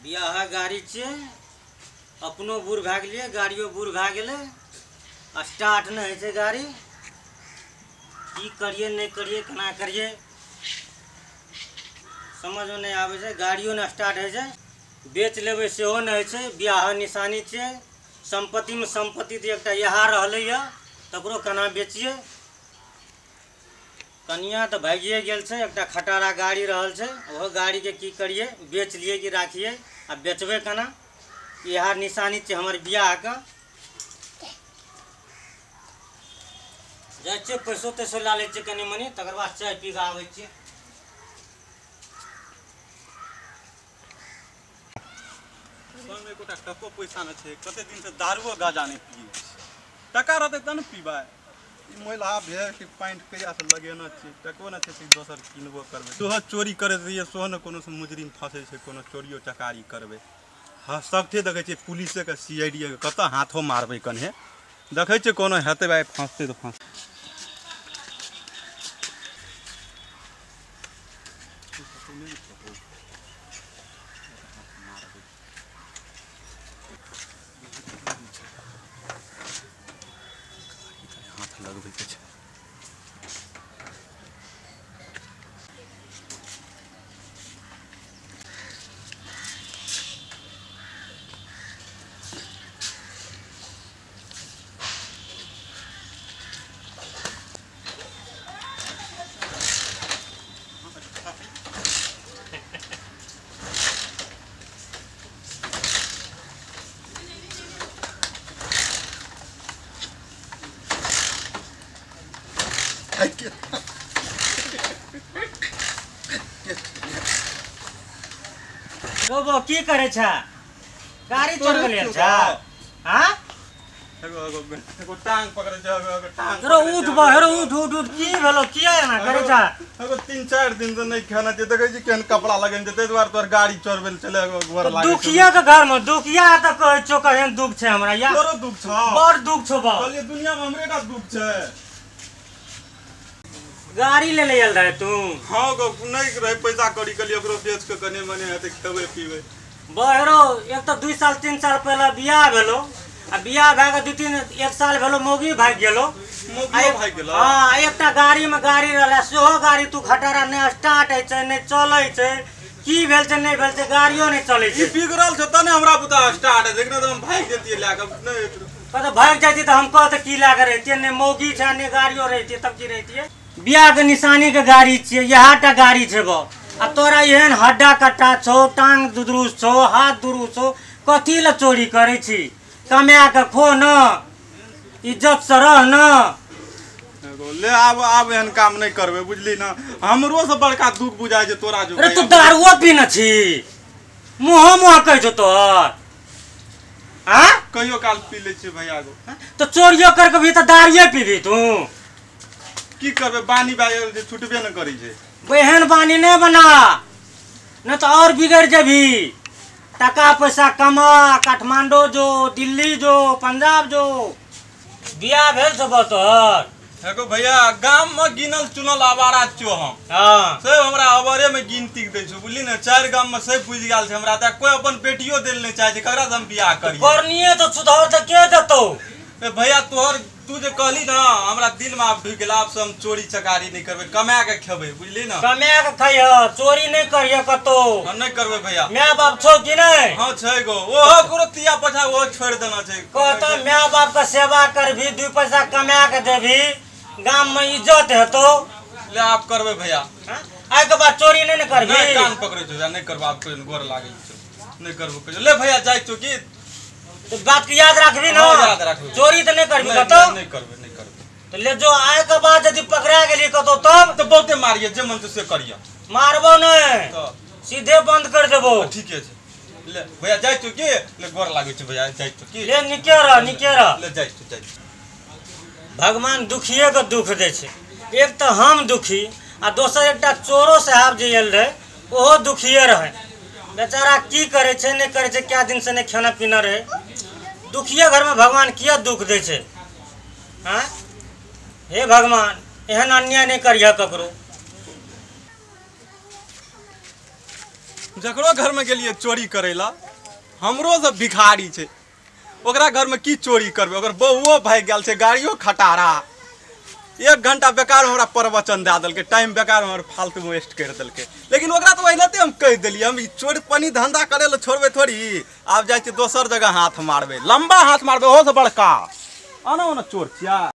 बियाह गाड़ी छियै, अपनो बूढ़ भए गेलियै, गाड़ियो बूढ़ भए गेलै, स्टार्ट नहि होइ छै गाड़ी। की करियै नहि करियै, केना करियै समझमे नहि आबै छै। गाड़ियो नहि स्टार्ट होइ छै, बेच लेबै सेहो नहि होइ छै। बियाह निशानी छियै, सम्पत्तिमे सम्पत्ति तऽ एकटा इएह रहलैए, तकरो केना बेचियै। कनिया तऽ भागिए गेल छै, एकटा खटारा गाड़ी रहल छै, ओहो गाड़ीके की करियै, बेच लियै कि राखियै, आ बेचबै केना। इएह निशानी छै हमर बियाहके। जाइ छियै पैसो तैसो लए लै छियै कनि मनि, तकर बाद चाय पी कऽ आबै छियै। संगमे एकोटा टको पैसा नहि छै, कते दिनसँ दारुओ गाजा नहि पियै छी। टका रहतै तब ने पीबै। ई महिला भेल कि पैंट कहियासँ लगेने छी, टको नहि छै कि दोसर किनबो करबै। सेहो चोरी करैत रहियै, सेहो ने कोनो मुजरिम फँसै छै, कोनो चोरियो चकारी करबै। हँ, सभठे देखै छियै पुलिसेके CID के कतऽ हाथो मारबै, कन्हे देखै छियै कोनो हेतै भाइ, फँसतै तऽ फँसतै। हाथ लगबैके छै। रौ की करै छ, गाड़ी चोरबै लेल छ? हाँ एगो टांग पकड़ै छै, एगो टांग। रो उठ बा, रो उठ उठ उठ, की भेलो, किया एना करै छ? एगो 3-4 दिन से नहि खाना छै, देखै छी केहन कपड़ा लगेने छै, ताहि दुआरे तोहर गाड़ी चोरबै लेल चले एगो गोर लागै छै। दुखिया के घर में दुखिया तऽ कहै छौ केहन दुख छै हमरा, या तोरो दुख छौ? बड़ दुख छौ बा। कहलियै दुनिया में हमरे टा दुख छै। गाड़ी ले ले आयल रहे तू? हाँ गो, नहीं रहे पैसा कौड़ी, कहलियै ओकरो बेच के कने मने हेतै खेबै पीबै। बहरो एक तऽ 2 साल 3 साल पहले बियाह भेलो, आ बियाह भए कऽ 2-3 1 साल भेलो मौगी भागि गेलो। मौगियो भागि गेलो? हाँ, एकटा गाड़ी में गाड़ी रहलै, सेहो गाड़ी तू खटारा नहि स्टार्ट होइ छै, नहि चलै छै, की भेल छै नहि भेल छै, गाड़ियो नहि चलै ई छै। बिगड़ल छै तने हमरा बुता स्टार्ट है, देखने तऽ हम भागि जैतियै लए कऽ। नहि कतऽ भागि जैतियै तऽ हम कहत की लए कऽ रहितियै, नहि मौगी छै नहि गाड़ियो रहितियै, तब की रहितियै। बियाह के निशानी के गाड़ी छियै, इएह टा गाड़ी छै बा। आ तोरा एहन हड्डा कट्टा छौ, टांग दुरुस्त छौ, हाथ दुरुस्त छौ, कथी लए चोरी करै छी? कमा कऽ खो न, इज्जत से रह न। ले आब आब एहन काम नहि करबै, बुझली न? हमरो से बड़का दुख बुझाइ छै तोरा जो। अरे तू दारुओ पीने छी, मुँहो मुँह कहै छौ तोहर? आँ कहियो काल पी लै छियै भैया गो। तऽ चोरियो करके भी तऽ दारुए पीबी तू? की करबै, बानी भए गेल छै, छुटबे नहि करै छै। एहन बानी नहि बना, नहि तऽ और बिगड़ि जेबही। टका पैसा कमा, काठमांडू जो, दिल्ली जो, पंजाब जो। बियाह भेल छौ तोहर? एगो भैया गाम में गिनल चुनल आवारा छियो हम। हाँ सब हमरा अवरे में गिनती दै छौ, बुझली ने? 4 गाम में सब बुझि गेल छै हमरा, तऽ कोइ अपन बेटियो देल नहि चाहै छै, ककरा से हम बियाह करियै? करनिये तो सुधर तऽ के देतौ? ए भैया तोहर तू जे कहली ना, हमरा दिल में आब ढुकि गेल, आब से हम चोरी चकारी नहि करबै, कमा के खेबै, बुझली ना? कमा के खइह, चोरी नहि करिह कतौ। हम नहि करबै भैया। My बाप छौ कि नहि? हाँ छै गो, ओहो ककरो तिया पछा ओहो छोड़ि देना छै। कहतौ my बाप के सेवा करबी, 2 पैसा कमा के देबी, गाम में इज्जत हेतौ। ले आब करबै भैया। आइ के बाद चोरी नहि ने करबी? नहि, कान पकड़ै छौ, नहि करबै आब, कोइ गोर लागै छौ, नहि करबो कहियो। ले भैया जाइ छौ की? तो बात के याद राखबी ना? याद राखबी। चोरी तो नहीं करबी कतौ? नहीं करबे, नहीं करबे। तो ले जो, आए के बाद यदि पकड़ा गेली कतौ तब तो बहुते मारिए, जे मन से करिए। मारबो नहीं तो सीधे बंद कर देबो। ठीके छै। ले भैया जाइ छौ की? ले गोर लागै छौ भैया, जाइ छौ की? ले निके रह, निके रह। ले जाइ छौ, जाइ छौ। भगवान दुखिए के दुख दै छै। एक तऽ हम दुखी आ दोसर एकटा चोरो साहब जे आयल रहै ओहो दुखिए रहै। बेचारा की करै छै नहि करै छै, कए दिन से नहि खाना पीना रहै। दुखिए घरमे भगवान किया दुख दै छै? हाँ हे भगवान, एहन अन्याय नहि करिह ककरो। जकरो घरमे गेलियै चोरी करै लए, हमरो सब भिखारी छै, ओकरा घरमे की चोरी करबै? ओकर बहुओ भागि गेल छै, गाड़ियो खटारा। 1 घंटा बेकार हमरा प्रवचन दए देलकै, टाइम बेकार हमर फालतू वेस्ट करि देलकै। लेकिन ओकरा तऽ ओहिनाते हम कहि देलियै, हम ई चोर पनी धंधा करै लए छोड़बै थोड़ी। आब जाइ छियै दोसर जगह हाथ मारबै, लम्बा हाथ मारबै, ओहोसँ बड़का। आना ओना चोर छियै।